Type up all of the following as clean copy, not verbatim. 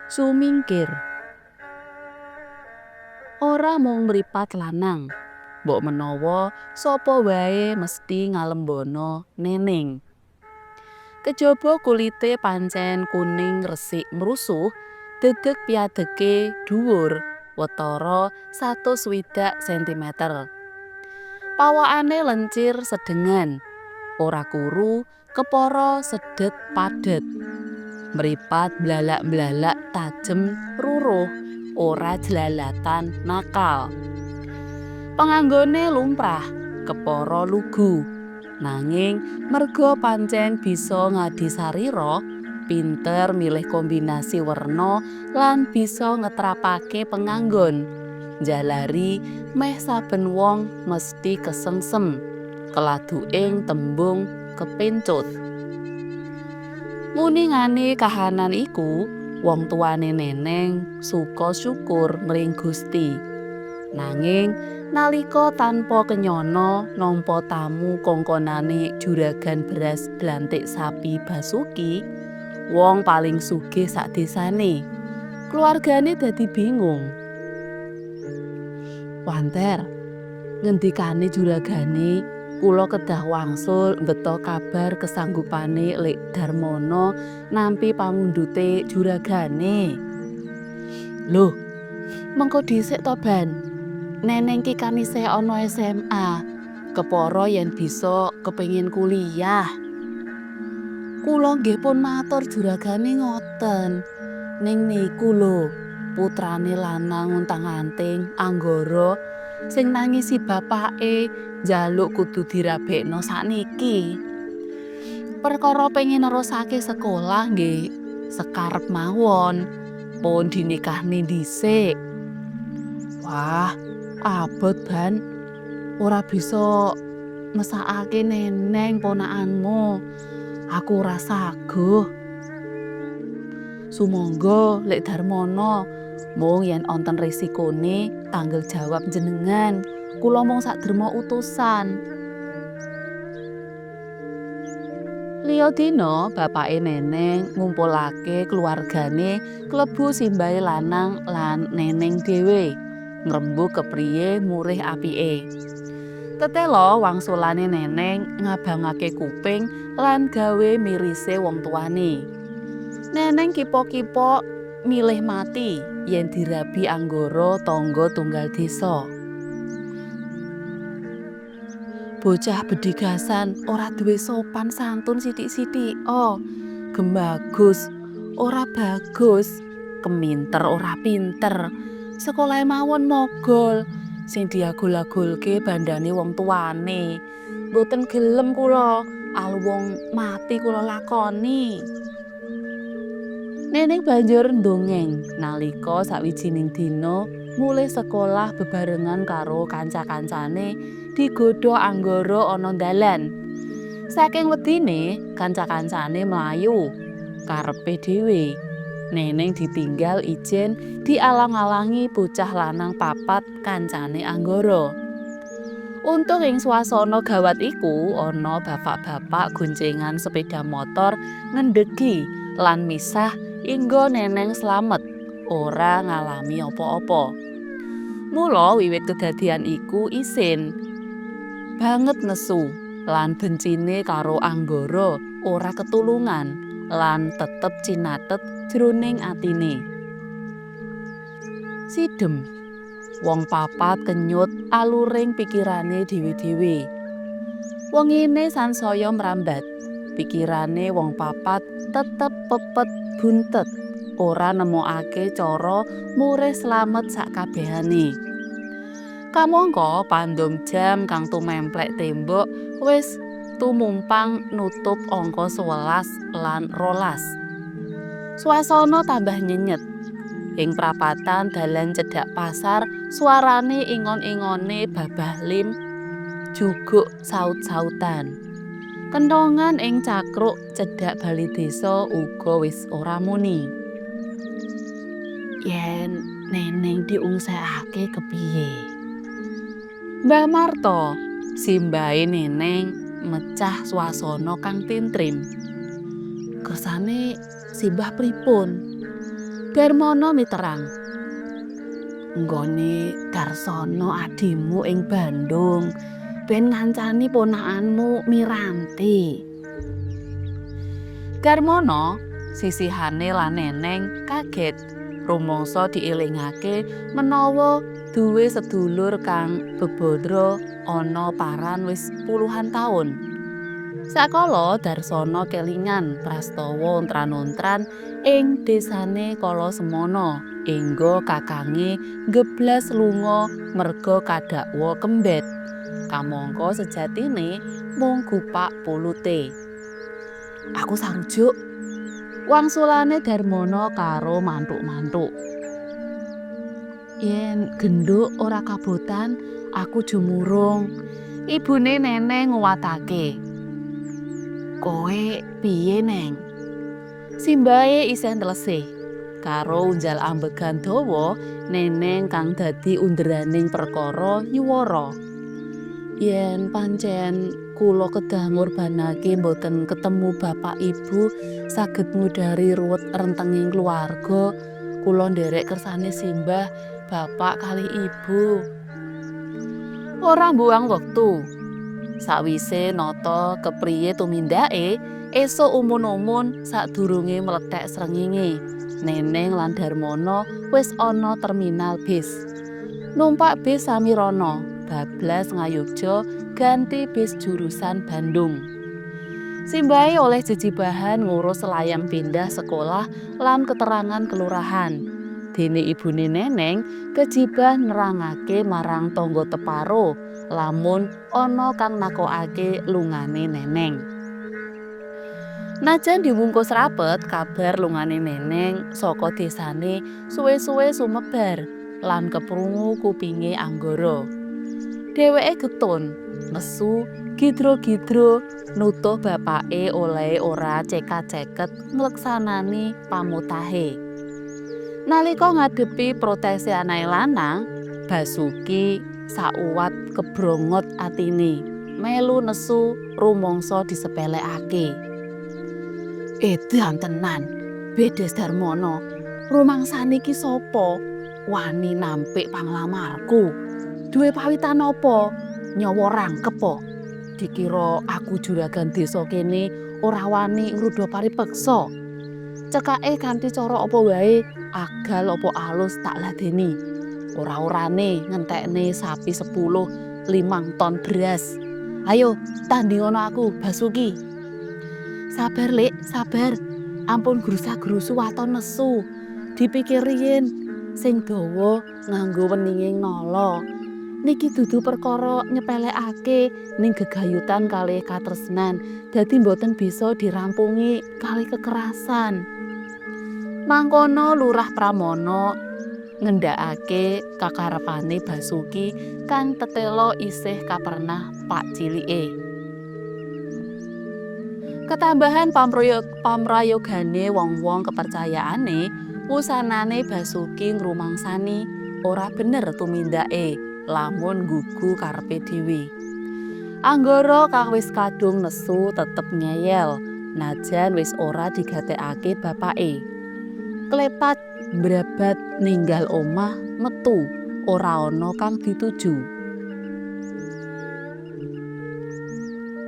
Sumingkir. Ora mung mripat lanang, mbok menawa sapa wae mesti ngalembono Neneng. Kejaba kulite pancen kuning resik mrusuh, dedeg piadege dhuwur, watara 160 sentimeter. Pawokane lencir sedengan, ora kuru, kepara sedhet padhet. Mripat mblalak-mblalak tajem ruruh, ora jlalatan nakal. Penganggone lumrah, kepara lugu. Nanging merga pancen bisa ngadi sarira, pinter milih kombinasi werna lan bisa ngetrapake penganggon. Njalari meh saben wong mesti kesengsem, keladuking tembung kepencut. Nguningani kahanan iku, wong tuane Neneng suka syukur mring Gusti. Nanging nalika tanpa kenyana nampa tamu kongkonane juragan beras blantik sapi Basuki, wong paling sugih sak desane, keluargane dadi bingung. Wanter, ngendikane juragane, kula kedah wangsul mbeta kabar kesanggupane Lek Darmono nampi pamundhute juragane. Lho, mengko dhisik to, Ban. Neneng ki kan isih ana SMA. Kepara yen bisa kepengin kuliah. Kula nggih pun matur juragane ngoten. Ning niku lho, putrane lanang untang-anting Anggara sing nangisi bapake njaluk kudu dirabekno sakniki. Perkara pengin nerusake sekolah nggih sekarep mawon, pun dinikahne dhisik. Wah, abot Ban. Ora bisa mesakake Neneng ponakanmu. Aku ora saguh. Sumangga Lek Darmono, mung yen onten resikone tanggel jawab jenengan. Kula mung saderma utusan. Liya dina bapake Neneng ngumpulake keluargane klebu simbahe lanang lan Neneng dhewe ngrembug kepriye murih apike. Tetela wangsulane Neneng ngabangake kuping lan gawe mirise wong tuane. Neneng kipa-kipa milih mati yen dirabi Anggara tangga tunggal desa. Bocah bedigasan ora duwe sopan santun sithik-sithik. Oh, gemagus, ora bagus, keminter ora pinter. Sekolahe mawon mogol, sing diagul-agulke bandane wong tuane. Mboten gelem kula, aluwung mati kula lakoni. Neneng banjur ndongeng nalika sawijining dina mulih sekolah bebarengan karo kanca-kancane digodha Anggara ana dalan. Saking wedine, kanca-kancane mlayu karepe dhewe. Neneng ditinggal ijen dialang-alangi bocah lanang papat kancane Anggara. Untung ing swasana gawat iku ana bapak-bapak goncengan sepeda motor ngendhegi lan misah ingga Neneng slamet, ora ngalami apa-apa. Mula wiwit kedadian iku isin banget nesu lan bencine karo Anggara ora ketulungan lan tetep cinatet jroning atine. Sidem. Wong papat kenyut aluring pikirane dhewe-dhewe. Wengine sansaya mrambat. Pikirane wong papat tetep pepet buntet, ora nemokake cara murih slamet sakabehane. Kamangka pandum jam kang tumemplek tembok wis tumumpang nutup angka 11 lan 12. Swasana tambah nyenyet. Ing prapatan dalan cedhak pasar suarane ingon-ingone babah lim juguk saut-sautan. Kenthongan ing cakruk cedhak bali desa uga wis ora muni. Yen Neneng diungsekake kepiye? Mbah Marto, simbahe Neneng mecah swasana kang tintrim. Kersane simbah pripun? Darmono miterang. Nggone Darsono adimu ing Bandung ben ngancani ponakanmu Miranti. Darmono sisihane lan Neneng kaget rumangsa dielingake menawa duwe sedulur kang bebandra ana paran wis puluhan taun. Sakala Darsono kelingan prastawa ontran-ontran ing desane kala semana engga kakange nggeblas lunga merga kadakwa kembet. Kamangka sejatine mung gupak pulute. Aku sarujuk. Wangsulane Darmono karo mantuk-mantuk. Yen genduk ora kabotan, aku jumurung. Ibune Neneng nguwatake. Kowe piye, Neng? Simbahe isih ntlesih. Karo unjal ambegan dawa, Neneng kang dadi underaning perkara nyuwara. Yen pancen kula kedah ngorbanake mboten ketemu bapak ibu saged ngudari ruwet rentenging keluarga, kula nderek kersane simbah bapak kalih ibu. Ora mbuwang wektu. Sawise nata kepriye tumindake, esuk umun-umun sadurunge mlethek srengenge, Neneng lan Darmono wis ana terminal bis. Numpak bis sami rono, bablas Ngayogja ganti bis jurusan Bandung. Simbahe oleh jejibahan ngurus layang pindah sekolah lan keterangan kelurahan. Dene ibune Neneng kejibah nerangake marang tangga teparo lamun ana kang nakokake lungane Neneng. Najan diwungkus rapet, kabar lungane Neneng saka desane suwe-suwe sumebar lan keprungu kupinge Anggara. Dheweke getun, nesu, gidro-gidro nutuh bapake olehe ora cekat-ceket ngleksanani pamutahe. Nalika ngadepi protese anake lanang, Basuki sauwat kebrongot atine, melu nesu rumangsa disepelekake. Edan tenan, Bedes Darmono, rumangsane iki sapa? Wani nampik panglamarku. Duwe pawitan apa? Nyawa rangkep po? Dikira aku juragan desa kene ora wani ngruda paripeksa. Cekake kanthi cara apa wae, agal apa alus tak ladeni. Ora-orane ngentekne sapi 10, 5 ton beras. Ayo tandingono aku, Basuki. Sabar, Lik, sabar. Ampun grusa-grusu waton nesu. Dipikir riyin sing dawa nganggo weninging nala. Niki dudu perkara nyepelekake ning gegayutan kalih katresnan, dadi mboten bisa dirampungi kalih kekerasan. Mangkono Lurah Pramono ngendhakake kakarepane Basuki kang tetela isih kapernah pak cilike. Ketambahan pamrayogane wong-wong kepercayaane, wusanane Basuki ngrumangsani ora bener tumindake lamun nggugu karepe dhewe. Anggara kang wis kadung nesu tetep ngeyel, najan wis ora digatekake bapake. Klepat mbrabat ninggal omah metu ora ana kang dituju.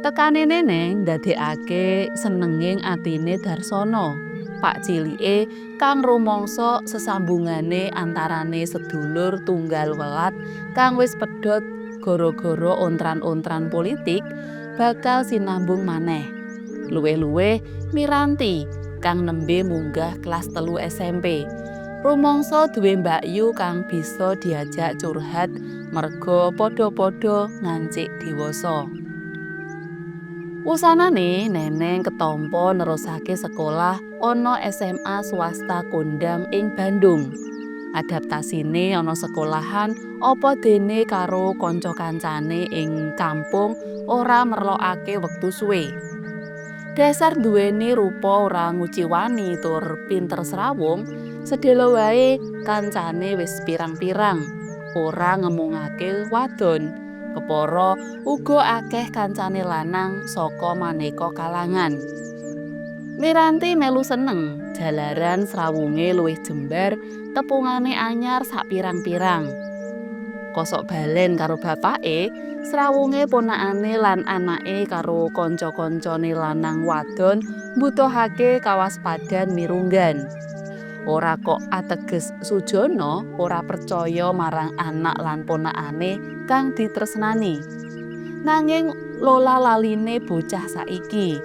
Tekane Neneng ndadekake senenging atine Darsono, pak cilike kang rumangsa sesambungane antarane sedulur tunggal welat kang wis pedhot gara-gara ontran-ontran politik bakal sinambung maneh. Luwih-luwih Miranti kang nembe munggah kelas 3 SMP. Rumangsa duwe mbakyu kang bisa diajak curhat merga padha-padha ngancik dewasa. Wusanane Neneng ketampa nerusake sekolah ana SMA swasta kondang ing Bandung. Adaptasine ana sekolahan apa dene karo kanca-kancane ing kampung ora merlokake wektu suwe. Dasar nduweni rupa ora nguciwani tur pinter srawung, sedhela wae kancane wis pirang-pirang, ora ngemungake wadon. Kepara uga akeh kancane lanang saka maneka kalangan. Miranti melu seneng jalaran srawunge luwih jembar, tepungane anyar sak pirang-pirang. Kosok balen karo bapake, srawunge ponakane lan anake karo kanca-kancane lanang wadon mbutuhake kawaspadan mirunggan. Ora kok ateges Sujono ora percaya marang anak lan ponakane kang ditresnani. Nanging lola laline bocah saiki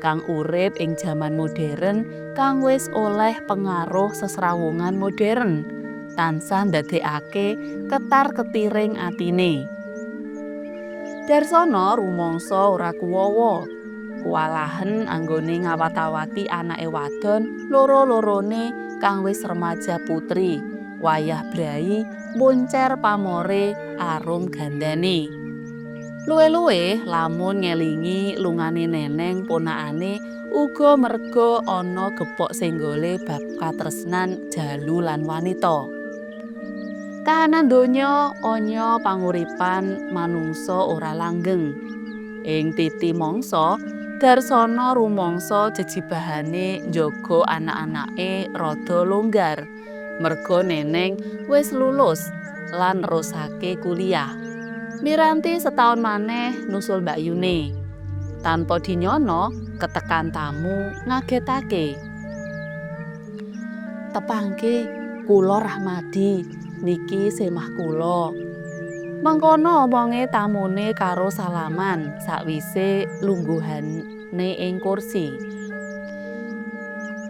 kang urip ing jaman modern kang wis oleh pengaruh sesrawungan modern tansah ndadekake ketar-ketiring atine. Darsono rumangsa ora kuwawa, kuwalahen anggone ngawat-awati anake wadon loro-lorone kang wis remaja putri, wayah brai moncer pamore arum gandane. Luwih-luwih lamun ngelingi lungane Neneng ponakane uga merga ana gepok senggole bab katresnan jalu lan wanita. Kahanan donya anya panguripan manungsa ora langgeng. Ing titi mangsa, Darsono rumangsa jejibahane njaga anak-anake rada longgar merga Neneng wis lulus lan nerusake kuliah. Miranti setaun maneh nusul mbakyune. Tanpa dinyana, ketekan tamu ngagetake. Tepangke kula Rahmadi, niki semah kula. Mengkono omonge tamune karo salaman sakwise lungguhane ing kursi.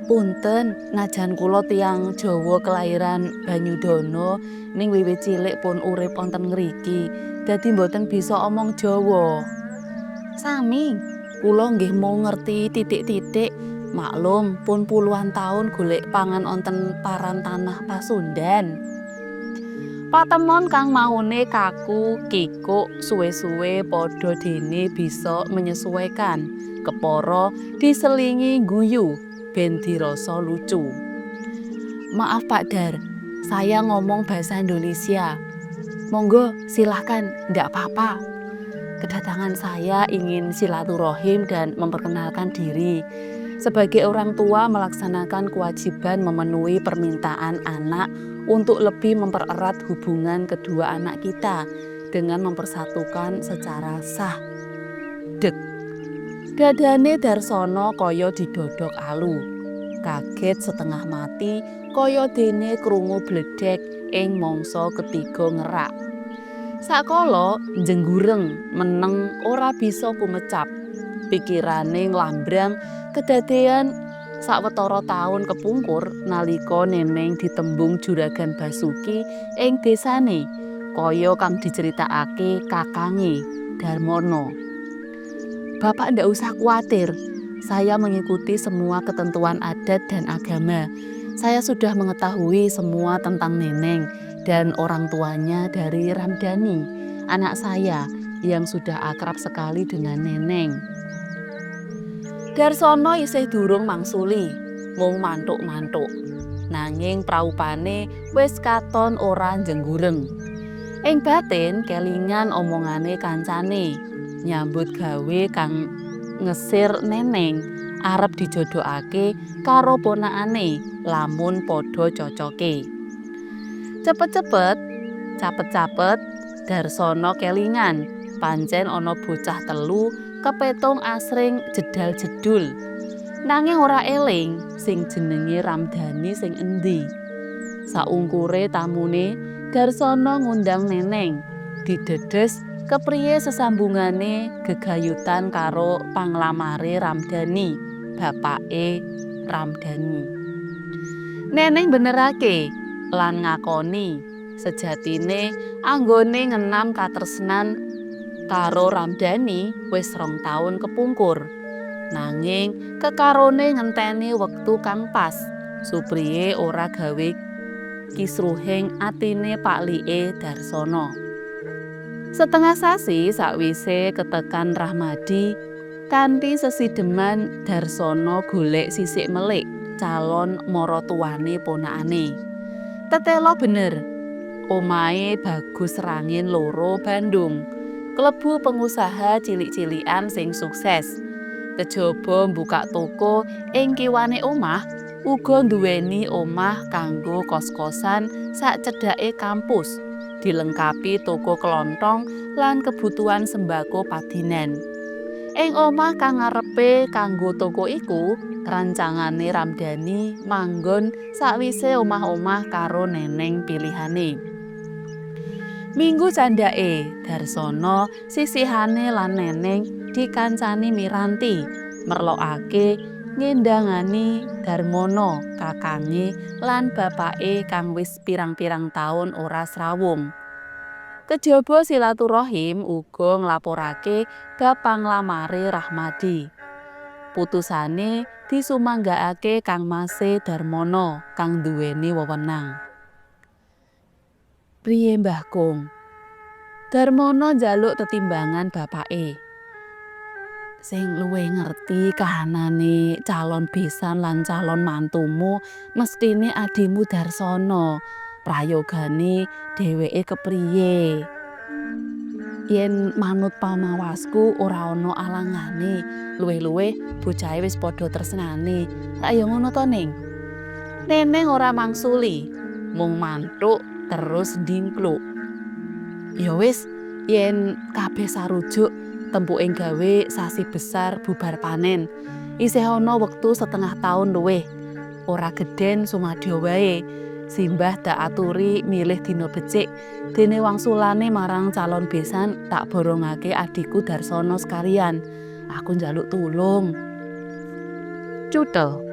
Punten, najan kula tiyang Jawa kelahiran Banyudana ning wiwit cilik pun urip wonten ngriki, dadi mboten bisa omong Jawa. Sami, kula nggih mung ngerti titik-titik, maklum pun puluhan taun golek pangan wonten paran tanah Pasundan. Patemon kang maune kaku kikuk suwe-suwe padha dene bisa menyesuaikan, kepara diselingi guyu ben dirasa lucu. Maaf Pak Dar, saya ngomong bahasa Indonesia. Monggo silahkan, ndak apa-apa. Kedatangan saya ingin silaturahim dan memperkenalkan diri. Sebagai orang tua melaksanakan kewajiban memenuhi permintaan anak untuk lebih mempererat hubungan kedua anak kita dengan mempersatukan secara sah. Dek. Dadane Darsono kaya didodok alu. Kaget setengah mati kaya dene krungu bledek ing mangsa ketiga ngerak. Sakala njenggureng meneng ora bisa kumecap. Pikirane nglambrang kedadean sawetara taun kepungkur nalika Neneng ditembung Juragan Basuki ing desane kaya kang diceritakake kakange Darmono. Bapak ndak usah kuatir, saya mengikuti semua ketentuan adat dan agama. Saya sudah mengetahui semua tentang Neneng dan orang tuanya dari Ramdhani, anak saya yang sudah akrab sekali dengan Neneng. Darsono isih durung mangsuli, mung mantuk-mantuk. Nanging praupane wis katon ora njenggureng. Ing batin kelingan omongane kancane, nyambut gawe kang ngesir Neneng arep dijodhokake karo ponakane lamun padha cocoke. Cepet-cepet, capet-capet Darsono kelingan pancen ana bocah telu kepetung asring jedal-jedul. Nanging ora eling sing jenenge Ramdhani sing endi. Saungkure tamune, Darsono ngundang Neneng. Didedes kepriye sesambungane gegayutan karo panglamare Ramdhani, bapake Ramdhani. Neneng benerake lan ngakoni sejatine anggone ngenam katresnan karo Ramdhani wis 2 taun kepungkur. Nanging kekarone ngenteni wektu kang pas supriye ora gawe kisruhing atine paklike Darsono. Setengah sasi sakwise ketekan Rahmadi, kanthi sesideman Darsono golek sisik melik calon maratuwane ponakane. Tetela bener, omahe Bagus Rangin 2 Bandung, klebu pengusaha cilik-cilikan sing sukses. Kejaba mbukak toko ing kiwane omah, uga nduweni omah kanggo kos-kosan sacedhake kampus, dilengkapi toko klontong lan kebutuhan sembako padinan. Ing omah kang ngarepe kanggo toko iku, rancangane Ramdhani manggon sakwise omah-omah karo Neneng pilihane. Minggu candhake, Darsono sisihane lan Neneng dikancani Miranti merlokake ngendangani Darmono kakange lan bapake kang wis pirang-pirang taun ora srawung. Kejaba silaturahim uga nglaporake bab panglamare Rahmadi. Putusane disumanggakake kangmase Darmono kang nduweni wewenang. Priye, Mbah Kung? Darmono njaluk tetimbangan bapake. Sing luwih ngerti kahanane calon besan lan calon mantumu mestine adhimu Darsono. Prayogane dheweke kepriye? Yen manut pamawasku ora ana alangane, luwih-luwih bocahe wis padha tresnane. Rak ya ngono to, Ning? Neneng ora mangsuli, mung manthuk terus ndingkluk. Ya wis, yen kabeh sarujuk tempuking gawe sasi besar bubar panen. Isih ana wektu setengah taun luwih. Ora gedhen sumadya wae. Simbah dak aturi milih dina becik, dene wangsulane marang calon besan tak borongake adhiku Darsono sekalian. Aku njaluk tulung. Cuthel.